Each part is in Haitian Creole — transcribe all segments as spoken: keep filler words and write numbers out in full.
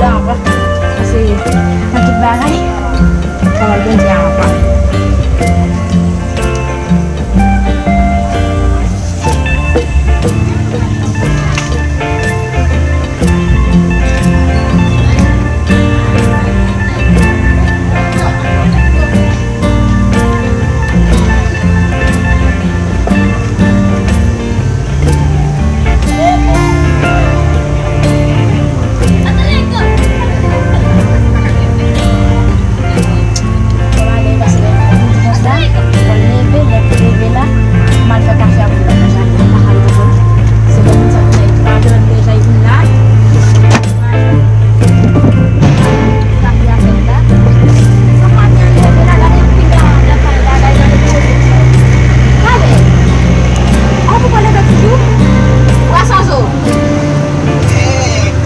Avan, paske nan tout bagay, pawòl Bondye a avan.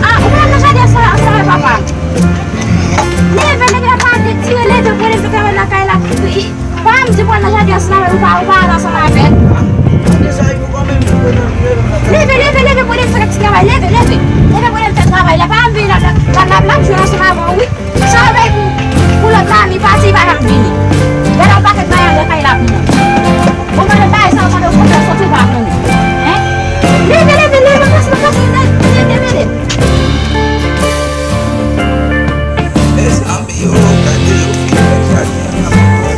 Ah, ou pral nan jaden ansanm, ansanm avè papa m. Leve, leve, pa retire, leve, pou leve travay lakay la. Pa m di pral nan jaden ansanm avè l, ou pa, ou pa al ansanm avè l. Leve, leve, leve, pou leve fè ti travay, leve, leve. Leve, pou leve fè travay la, pa m vini la, la, la, la, la, m jwenn ansanm avè w, wi. Sa vle pou, pou lòt la, li pati, li pa janm vini. Gade yon pakèt bagay lakay la pou mwen. Bon, mwen, bagay sa, mwen, mwen, mwen, soti, ou pa konnen. Hein? Leve, leve, leve, pase, pase, leve, leve, leve. Mezanmi, yo, gade yo fin fè jaden an nan mwen.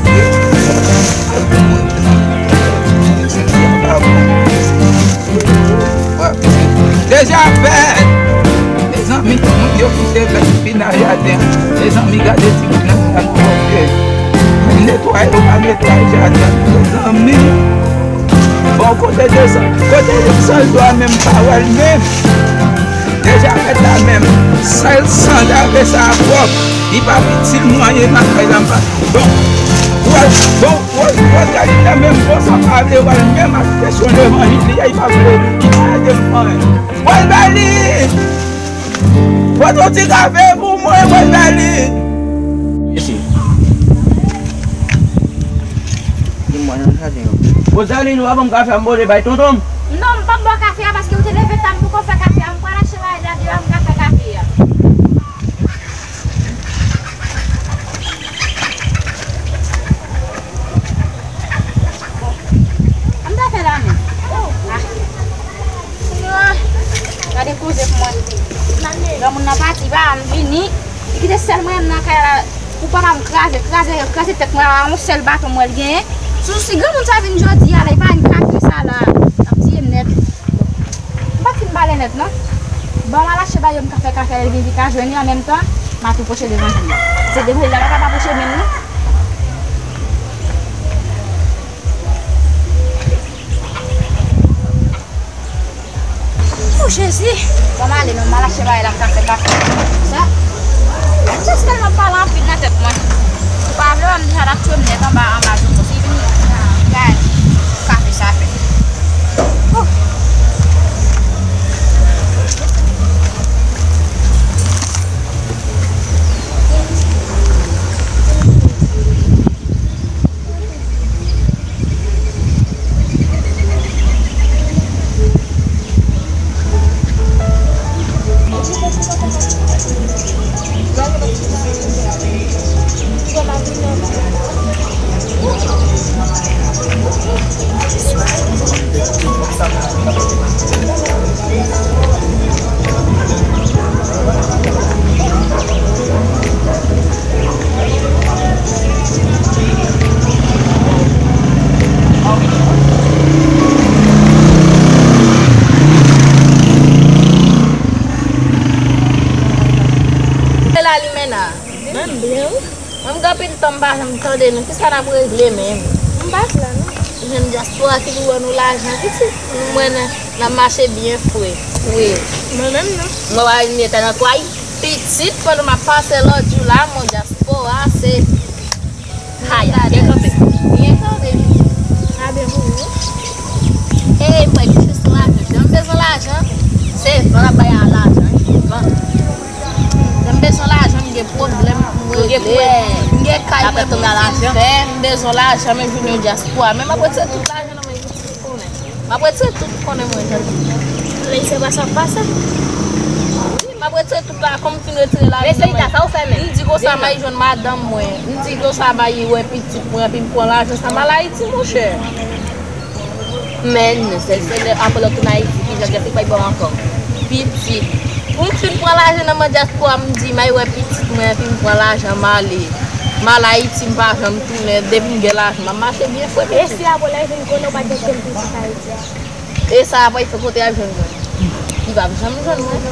Deja fèt! Mezanmi, moun yo kite bèt fin nan jaden an. Mezanmi, gade ti moun nan nan pwòpte. Netwaye, yo pa netwaye jaden an. Mezanmi, bon, kote desann, kote desann dwa menm pa wè l menm. Deja fèt la menm, sèl san dave sa a pwòp. Li pa itil mwen anyen nan kay la, m pa. Bon, wòl, bon, wòl, wòl, gade la menm, bon, sa pa vle wè l menm ak kesyon levanjil li a, li pa vle, li pa ede m anyen. Wòl, ba li! Pote yon ti kafe pou mwen, wòl, ba li! Mesye. Di mwen nan jaden an. Rosaline, ou pa ban m kafe a, m pote bay tonton m? Non, m p ap ba w kafe a paske ou te leve ta, m poko fè kafe a. M pral achte bagay la deyò a, m ka fè kafe a. Sa m ta fè la menm? Ah. Senyè, gade koze pou mwen. Granmoun nan pati, pa m vini. Li kite sèl mwen menm nan kay la. Pou papa m kraze, kraze, kraze tèt mwen a yon sèl baton mwen l genyen. Si, si granmoun sa vin jodi a la, li pa vin kafe sa la, l ap tiye m nèt. M pa t fin pale nèt non. Bon, m al achte bagay yo, m ka fè kafe a, li vin, li ka jwenn li an menm tan, m a tou pwoche devan li. Se devan li la, pa ka pa pwoche menm non. O Jezi! Bon, m ale non, m al achte bagay la, m ka fè kafe. Sa? Jès tèlman pale anpil nan tèt mwen. Ou pa vle wè m deja t ap tchwe m nèt anba, anba zòt. Si vini, gade, kafe sa fèt. Oh! Koupe la limena. Mwen m byen wi. Mwen m gen anpil tan m pa janm tande nou. Kisa n ap regle menm? M pa t la non. Jèn dyaspora ki pou ban nou lajan pitit. Nou mwen nan, n ap mache byen fre. Wi. Mwen menm non. Mwen pa vin mete nan kway. Pitit, pandan m ap pase lòt jou la, mwen dyaspora, se kay la, byen kanpe. Byen kanpe, wi. A byen pou ou. E, mwen, kesyon lajan. Jan m bezwen lajan, se van ap bay a lajan, wi, se van. Jan m bezwen lajan, m gen pwoblèm pou m regle. M gen kay mwen pou m fè, m bezwen lajan, men vin yon dyaspora. Men m ap retire tout lajan nan men pitit ou konnen. M ap retire tout ou konnen mwen jan. Lè se pa sa k pase. Ap retire tout la, kòm m fin retire la. Men Selita, sa ou fè menm? M di konsa m al jwenn madanm mwen. M di konsa m al wè pitit mwen, epi m pran lajan sa m al Ayiti, monchè. Men, se, se lè apre lè w tounen Ayiti, ki jan Jessica bay bò ankò. Pitit. Pou m fin pran lajan nan men dyaspora, m di, m al wè pitit mwen, epi m pran lajan, m ale. M al Ayiti, m pa janm tounen. Depi m gen lajan, m ap mache byen fre. E si apre lè vin konnen w pa t gen kenn pitit Ayiti a? E sa ap fè kote y ap jwenn mwen? Li p ap janm jwenn mwen.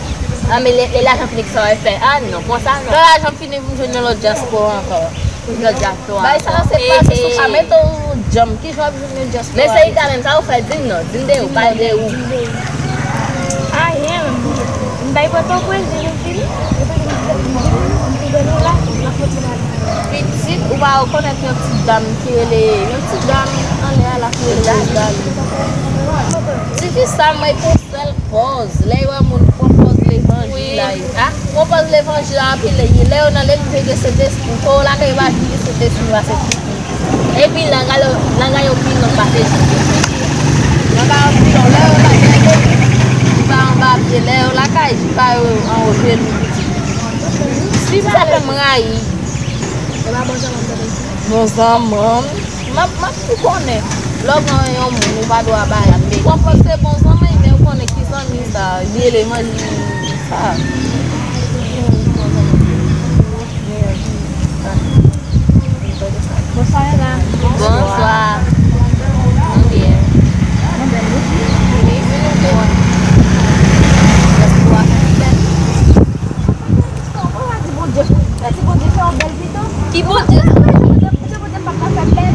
A, men lè, lè lajan fini, kisa w ap fè? A, non, konsa non. Lè lajan fini, pou m jwenn yon lòt dyaspora ankò. Yon lòt dyaspora ankò. Bay sa, se pase sou ka, mete w djanm. Ki jan w ap jwenn yon dyaspora? Men Selita menm, sa ou fè? Di m non, di m de ou, pale de ou. Anyen, m bay Pòtoprens, di nou fini. Pitit, ou pa rekonèt yon ti dam ki rele, yon ti dam anlè a la ki rele Rosalie. Tifi sa, mwen, pou sèl pòz. Lè yo wè moun pran pòz levanjil la, yo. A, pran pòz levanjil la, anpil lè, lè yo nan legliz, yo gen Sentespri. Kò yo lakay, yo pa vin gen Sentespri, yo pa Sentespri. Epi, langay yo, langay yo pi long pase Jezi. Langay yo pi long. Lè yo lakay, yo pa anba pye. Lè yo lakay, jipa yo anwo jenou. Si sa fè m rayi. Bon zanmanm. M ap, m ap tou konnen. Lè w gen yon moun, ou pa dwe bay. Ou konprann se bon zanmi, men ou konnen ki zanmi sa. Li rele zanmi sa. Bonswa, Ella. Bonswa. Mwen byen. Mwen byen, wi. Wi, wi, nou byen. Mwen pa di Bondye, mwen di Bondye fè w bèl pito. Ki Bondye sa? Bondye, Bondye pa ka fè bèl.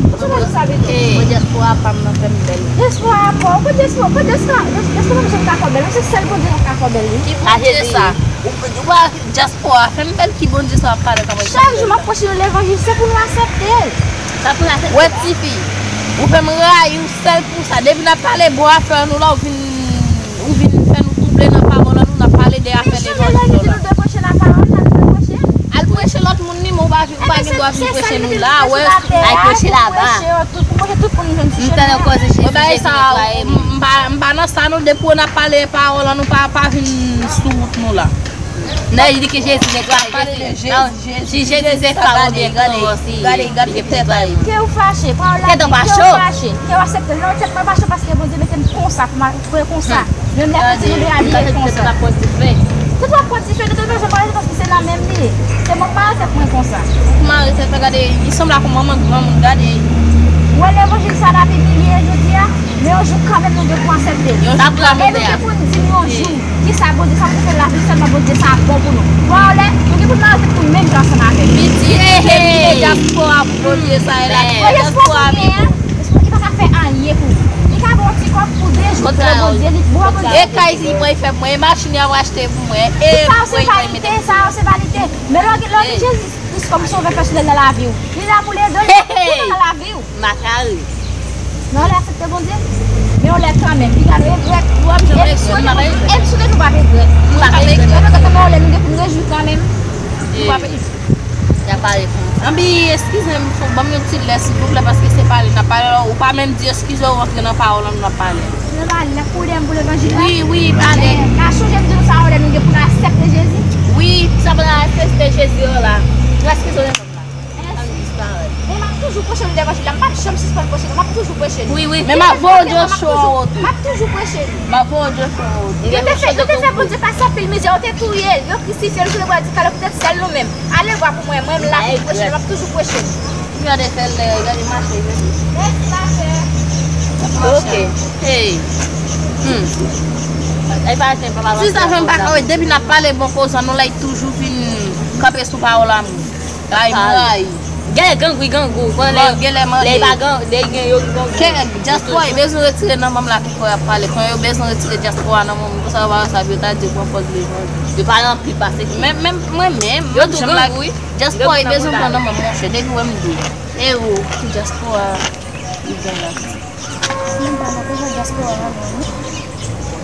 Ou sou sa vin? Mwen dyaspora pa m nan fè m bèl. Dyaspora pa w, mwen dyaspora, mwen dyaspora, dyaspora pa m janm ka fè w bèl. Mwen se sèl Bondye nan ka fè w bèl, wi. Ki Bondye sa? Ou, ou pa dyaspora fè m bèl, ki Bondye sa w ap pale kòman? Chak jou m ap preche nou levanjil, se pou nou aksepte l. Sa pou nou aksepte. Wè tifi, ou fè m rayi w sèl pou sa. Depi n ap pale bon afè nou la, ou vin, ou vin fè nou twouble nan pawòl an nou, n ap pale de afè levanjil la. Al preche lòt moun ni, men ou pa vin, ou pa gen dwa vin preche nou la. Wè, al preche laba. M tande koze Jezi, Jezi netwaye m. M pa, m pa nan sa non, depi w ap pale pawòl an nou, pa, pa vin sou wout nou la. Nan, li di ke Jezi netwaye, Jezi, si Jezi se sa, Bondye gran, gade, gade tèt a li. Kè w fache, pawòl la di kè w fache, kè w aksepte. Lè w aksepte, mwen fache paske Bondye mete m konsa, pou mwen konsa. Menm lè pitit mwen te abiye konsa. Tout w ap pran dife, de tout fason, pa rezon paske se nan menm li ye. Se mwen k mare tèt mwen konsa. Ou k mare tèt mwen, gade, li sanble ak yon manman granmoun, gade. Ou wè levanjil sa n ap imilye jodi a, men yon jou kanmenm nou gen pou aksepte. Yon jou kanmenm. E nou gen pou n di yon jou. Kisa Bondye sa pou fè lavi sèlman Bondye sa bon pou nou. Bon, lè nou gen pou nou mete pou menm jan ansanm avè l. Piti, hey, hey. Dyaspora pou Bondye sa e la. Bon, dyaspora pou Bondye, hein? Dyaspora ki pa ka fè anyen pou ou. Li ka ba w ti kòb pou de jou, pou Bondye, li bon Bondye. E kay li mwen fè pou mwen, e machin li ap achte pou mwen. E sa se vanite, sa se vanite. Men lè w gen, lè w gen Jezi Kris kòm sovè pèsonèl nan lavi w, li la pou l ede w, li la pou l ede w nan lavi w. Makare. Nan lè aksepte Bondye, men yon lè kanmenm, li ka regrèt. Ou ap janm regrèt, ou pa regrèt. Ou pa regrèt. Nan yon lè nou gen pou n rejwi kanmenm. Ou pa regrèt. Y ap pale konsa. Anbi, eskize m, fò ban m yon ti lè, silvouplè, paske se pale n ap pale la. Ou pa menm di eskize, ou rantre nan pawòl an, n ap pale. Nou pale, n ap kouri dèyè m pou levanjil la. Wi, wi, pale. Men, ka chonje m di nou sa, yon lè nou gen pou n aksepte Jezi. Wi, sa pou n aksepte Jezi an la. Eskize w. Bon, m ap toujou preche nou levanjil la. M p ap janm sispann preche nou. M ap toujou preche nou. Wi, wi. Men m ap voye w Joshua an wotou. M ap toujou preche nou. M ap voye w Joshua an wotou. Yo te fè, yo te fè Bondye pase anpil mizè, yo te touye l, yo krisifye l sou lebwa di kalvè, poutèt sèl nou menm. Alevwa pou mwen, mwen m la pou preche nou. M ap toujou preche nou. Gade fè l, gade mache yo. Mèsi, ma chè. Ok. Hey. Hmm. Si sa fè m pa ka wè, depi n ap pale bon koze an nou la, li toujou vin kanpe sou pawòl a moun. Ay, mwen rayi. Gen lè grangou, grangou. Konn lè, gen lè mande. Lè pa gran, lè gen yo ki grangou. Ke dyaspora, yo bezwen retire nan manm la ki fè y ap pale. Kon yo bezwen retire dyaspora nan manm, konsa yo pa wè sa, yo ta di pran pòz levanjil. Yo pa nan pi pase ki. Men, men, mwen menm, yo tou grangou, wi. Dyaspora, yo bezwen pran nan manm, monchè, depi wè m di. E ou, ki dyaspora, li gen la. Menm pa nan koze dyaspora, non, non.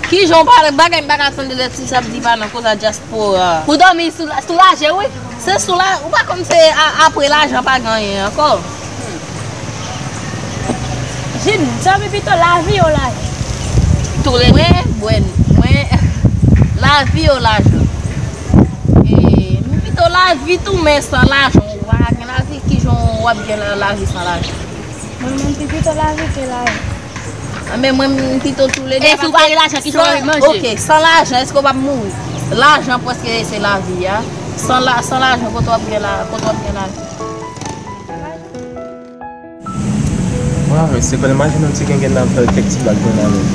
Ki jan w pale, bagay m pa ka tande lè ti sa ap di pa nan koze dyaspora. Pou dòmi sou, sou laje, wi. Se sou la, ou pa konn se a, apre lajan pa gen anyen ankò. Jin, dòmi pito lavi ou lajan? Tou le de. Mwen, mwen, mwen, lavi ou lajan? Lavi tou, men san lajan, ou pa ka gen lavi. Kijan w ap gen la- lavi san lajan? Mwen menm, pi pito lavi ke lajan. A, men mwen, m pito toulede. E si w pa gen lajan, kijan w ap manje? Ok, san lajan, èske w p ap mouri? Lajan prèske se lavi a. San la- san lajan, kote w ap gen la- kote w ap gen lavi? Wa, mesye, kòl, imajine yon ti gengen nan fè kèk ti blag pou mwen menm.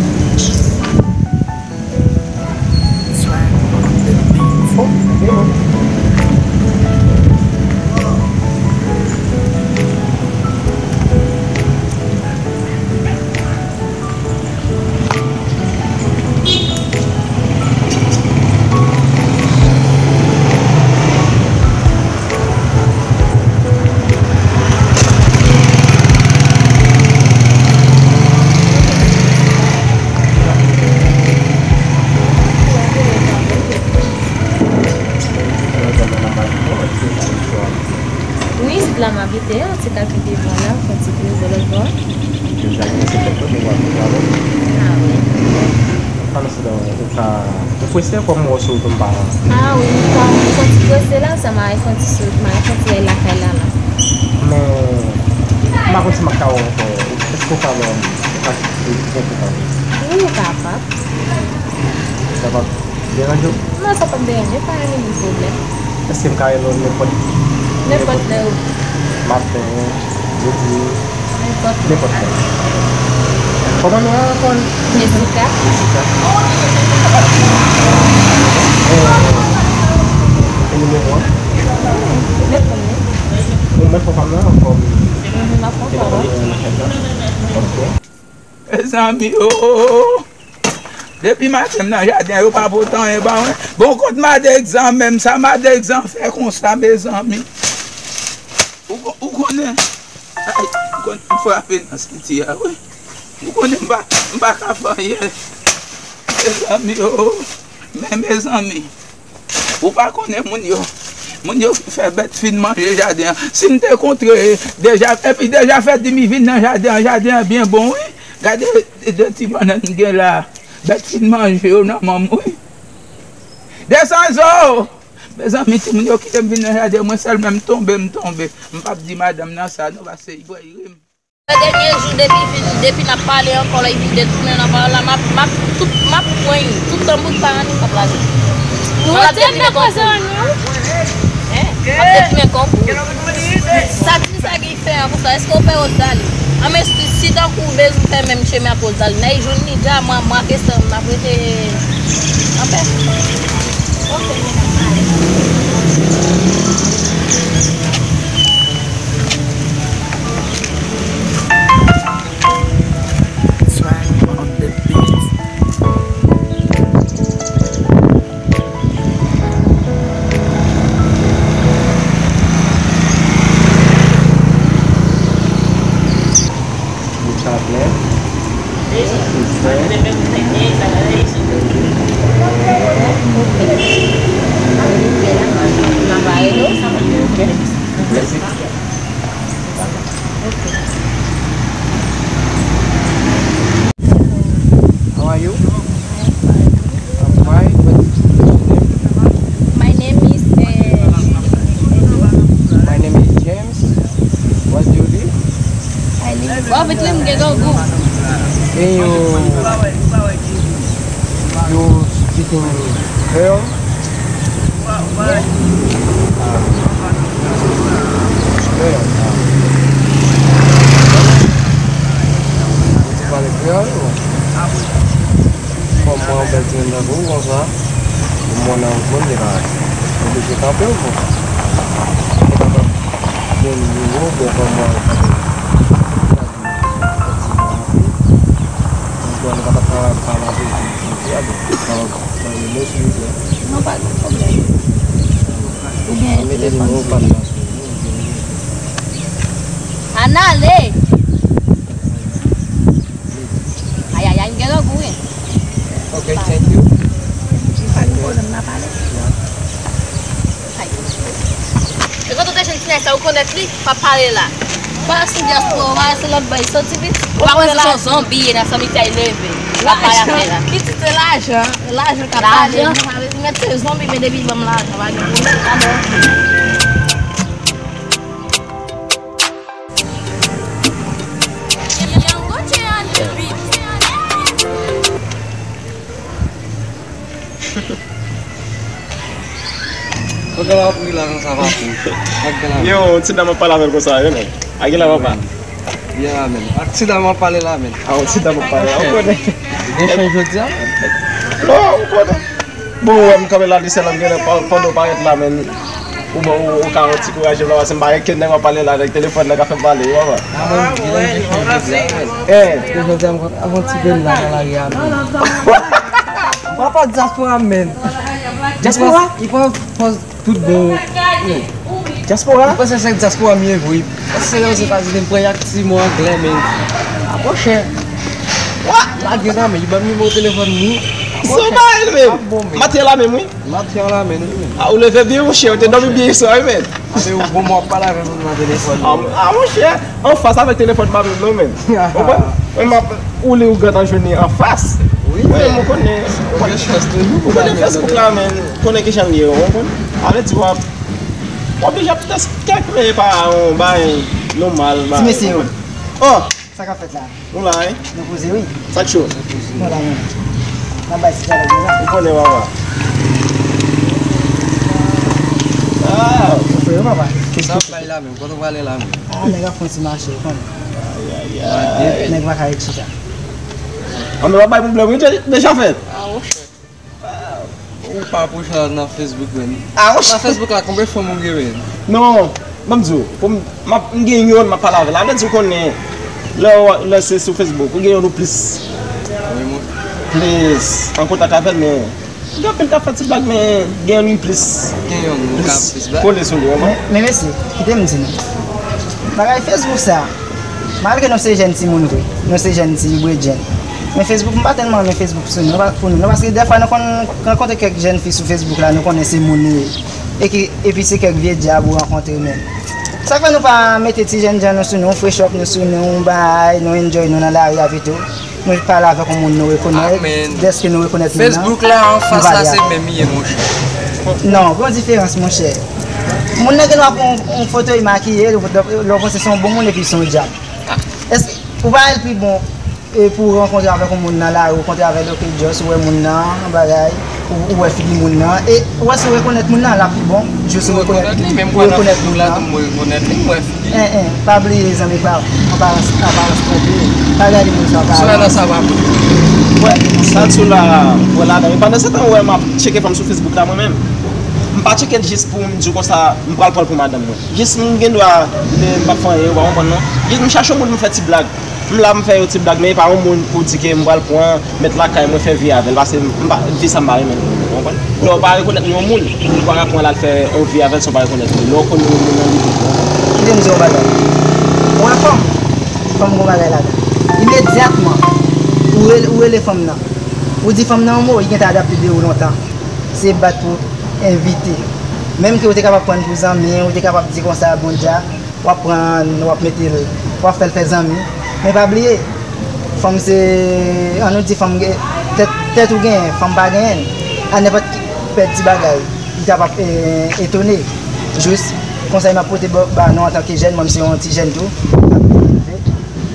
Wi, sit la m abite, yon ti kay ki devan la, fè ti tour bò lòt bò. Deja gen se tèt ou, gen wap travay. Ah wi. Pandan se tan, ou ka, ou prese kòm ou wè sou wout ou m pa. Ah wi, m ka, m fè ti prese la, sa m a fè ti sot, m a fè ti lè lakay la la. Men, m pa konn si m ap ka wè w ankò, èske w ka wè m, ou ka kite tèt ou pa. Wi, ou kapab. Sa p ap deranje w? Non, sa p ap deranje, pa gen menm pwoblèm. Èske m ka rele w nenpòt? Nenpòt lè ou. Maten, midi, nenpòt lè. Nenpòt lè. Kòman non an ankò? Jessica. Jessica. E, e nimewo an? Wi, ou mèt pran li. Ou mèt pran pa m nan ankò? Mhm, m ap pran pa w. Ok. Mezanmi, o, o, o. Depi maten m nan jaden an, yo pa pote anyen ba mwen. Bon, kot madan egzan menm? Sa madan egzan fè konsa, mezanmi? Ou ko- ou konnen, ay, ou konnen m frape nan senti a, wi. Ou konnen m pa- m pa ka fè anyen. Mezanmi, o, o. Men, mezanmi. Ou pa konnen moun yo. Moun yo fè bèt fin manje jaden an. Si m te kontre deja, epi deja fè di m vin nan jaden an, jaden an byen bon, wi. Gade de, de ti bannann m gen la. Bèt fin manje yo nan men m, wi. Desann zo! Mezanmi, timoun yo kite m vin nan jaden, mwen sèl menm tonbe, m tonbe. M p ap di madanm nan sa, non, paske li pral ri m. Dènye jou, depi vin, depi n ap pale ankò la, li vin detounen nan pawòl la, m ap, m ap, tout, m ap pran li, tout tanbou pa annik m ap lage. Nou retire nan koze nou. Hein? M ap detounen kon pou. Sa ti sa gen fè an konsa, èske w pè wòt dali? An men si, si tankou w bezwen fè menm chemen ak wòt dali, n a jwenn li dja, mwen, mwen ak Esther, n ap rete anpè. Ok, men n ap pale. Swag on the beat. Bouch a plè. Sisè. Ok. How are you? I'm fine. What is your name? My name is, uh, Judy. My name is James. What do you do? I live. Wap vit li, m gen grangou. And you, you speaking Creole? Ou pale kreyòl, ou? Kòm mwen yon bèl timoun tankou w konsa, pou mwen nan wout mwen, m te ka oblije kanpe w konsa. Ou te kapab jwenn nimewo w, bon, kòm mwen, Bon, nou pa t ap ka pale anpil, nou di, "Alo, nan yon mo, silvouplè." Non, pa gen pwoblèm. Ou gen telefòn sou ou. Ann ale! Ayayay, m gen grangou, wi. Ok, thank you. Pa gen pwoblèm, n a pale. E kote w te jwenn ti nèg sa, ou konèt li? Pa pale la. Pa sou dyaspora, se lòt bò, soti pitit. Ou pa wè se yon zonbi ye nan sanmitè, li leve. L ap pale avè la. Pitit se lajan, lajan k ap pale. Lajan? Mèt se zonbi, men depi ban m lajan, pa gen pwoblèm. Yo, ti dam ap pale avè l konsa, yo, men. A gen la, papa. Byen la, men. Ak ti dam ap pale la, men. A, yon ti dam ap pale la, ou konnen. Gen chans jodi a, men. Non, ou konnen. Bon, ou wè m kanpe la, li sèl m genyen pa-, pandan w parèt la, men. Ou bon, ou, ou ka yon ti kouraje m la, paske m pa gen kenn nèg m ap pale la, nèg telefòn nan ka fè m pale, wi, papa. A, mwen, m gen chans jodi a, men. Eh. Jodi a, m konn ap yon ti bèl la nan lari a, men. Papa dyaspora, men. Dyaspora? Li pran, li pran pòz tout bon. Dyaspora? Li panse se dyaspora m ye vre. Li panse se Ozetazini, m pran ak ti mo anglè, men. A, monchè. Wa! Lage nan men, li ban m nimewo telefòn li. Se yon bagay, men. Ap bon, men. Matyè la menm, wi. Matyè la menm, wi, men. A, ou leve byen, monchè, ou te dòmi byen yè swa, wi, men. A, men ou bon, m ap pale avè moun nan telefòn. A, a, monchè. Anfas avèk telefòn pa menm non, men. Ou konprann? Men m ap, ou li ou gentan jwenn li anfas. Wi, men ou konnen. Ou gen chans toujou pou ou konnen Facebook la, men ou konnen kijan l ye, ou konprann? A vle di w ap, w oblije ap tès kèk, men pa yon bagay nòmal, bagay. Ti mesye yo. Oh! Sa k ap fèt la? Nou la, wi. Nou poze, wi. Sa k cho? Nou la, men. N ap bay ti dyalòg nou la. Ou konnen, papa. Ah! Ou frè yo, papa. Sa ap bay la, men. Kote w prale la, men? Ah, nèg ap fè yon ti mache, ou konnen. Ay, ay, ay. Nèg pa ka ret chita. Ah, men w ap bay pwoblèm, wi, de-, deja fèt. Ah, monchè. Ou pa pwoche nan Facebook, men. Ah, monchè. Nan Facebook la, konbyen fanm ou gen, men? Non, ban m di w, pou m, m ap, m gen yonn, m ap pale avè l. Avè di w konnen, lè w, lè se sou Facebook, ou gen yonn ou plis. Wi, mwen. Plis, an kontak avè l, men. Gen anpil k ap fè ti blag, men gen yonn wi plis. Gen yonn ou ka plis blag. Kole sou li, ou konprann? Men, men mesye, kite m di nou. Bagay Facebook sa, malgre nou se jèn timoun vre, nou se jèn ti bredjenn. Men Facebook, m pa tèlman renmen Facebook sou nou, pa, pou nou, non, paske dèfwa nou konn rankontre kèk jèn fi sou Facebook la, nou konnen se moun yo ye. E ki, epi se kèk vye dyab ou rankontre menm. Sa k fè nou pa mete ti jènjan nou sou nou, fresh up nou sou nou, bay, nou enjoy nou nan lari a pito. Nou pale avèk yon moun nou rekonèt, dèske nou rekonèt moun nan, Facebook la, anfas la, se menm li ye, monchè. Non, gen yon diferans, monchè. Moun nan gen dwa pran yon, yon foto, li makiye, lè w panse se yon bon moun, epi se yon dyab. Èske ou pa wè l pi bon, e, pou w rankontre avèk yon moun nan lari, ou rankontre avè l, ok, just, ou wè moun nan, bagay, ou, ou wè figi moun nan, e ou wè si w rekonèt moun nan, l ap pi bon, just ou rekonèt li, ou rekonèt moun nan. Mwen rekonèt li, mwen rekonèt li, mwen En, en, pa bliye, zanmi pa, aparans, aparans twonpe. Pa gade moun sou aparans. Sou nan sa pa pou. Wè, sa di w la, wè ladan. E pandan se tan, wè, m ap tcheke fanm sou Facebook la, mwen menm. M pa tcheke l jis pou m di w konsa, m pral pran l pou madanm mwen. Jis m gen dwa, m, m p ap fè anyen, ou pa konprann non. Jis m chache yon moun pou m fè ti blag. M la, m fè yon ti blag, men e pa yon moun pou di ke m pral pran, met lakay mwen fè vi avè l, paske m pa, vi sa m pa renmen l, ou konprann? Lè w pa rekonèt yon moun, ou pa ka pran l al fè yon vi avè l san w pa rekonèt li. Lè w konn yon moun nan li tou. Kite m di w yon bagay. Ou wè fanm, fanm gon bagay ladan. Imedyatman, ou rele, ou rele fanm nan. Ou di fanm nan yon mo, li gentan adapte de ou lontan. Se bat pou envite. Menm ke ou te kapab pran pou zanmi, ou te kapab di konsa, bon dja, w ap pran, w ap mete l, w ap fè l fè zanmi. Men pa bliye, fanm se, ann nou di fanm gen, tèt, tèt ou genyen, fanm pa genyen l. A nenpòt ki pèdi bagay, li kapab, e, etone. Jis, konsèy m ap pote ba, ba nou antanke jèn, mwen m se yon ti jèn tou,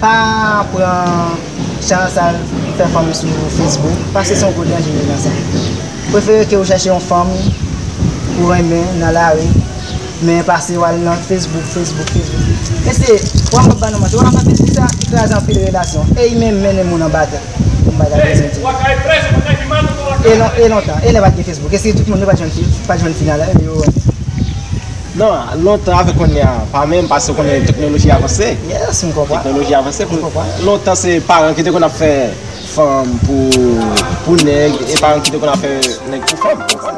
pa pran chans al fè fanm sou Facebook, paske se yon gwo danje nan sa. Prefere ke ou chèche yon fanm ou renmen nan lari, men pase w al nan Facebook, Facebook, Facebook. Mesye, w ap ban nou manti, w ap nan Facebook sa, li kraze anpil relasyon. E li menm mennen moun anba tè. M pa ta bezwen di. E lon-, e lontan, e lè pa t gen Facebook, èske tout moun yo pa t jwenn fi, pa t jwenn fi nan lari, yo renmen? Non, lontan avèk kounye a, pa menm, paske w konnen teknoloji avanse. Yes, m konprann. Teknoloji avanse. M konprann. Lontan se paran ki te konn ap fè fanm pou, pou nèg, e paran ki te konn ap fè nèg pou fanm, ou konprann?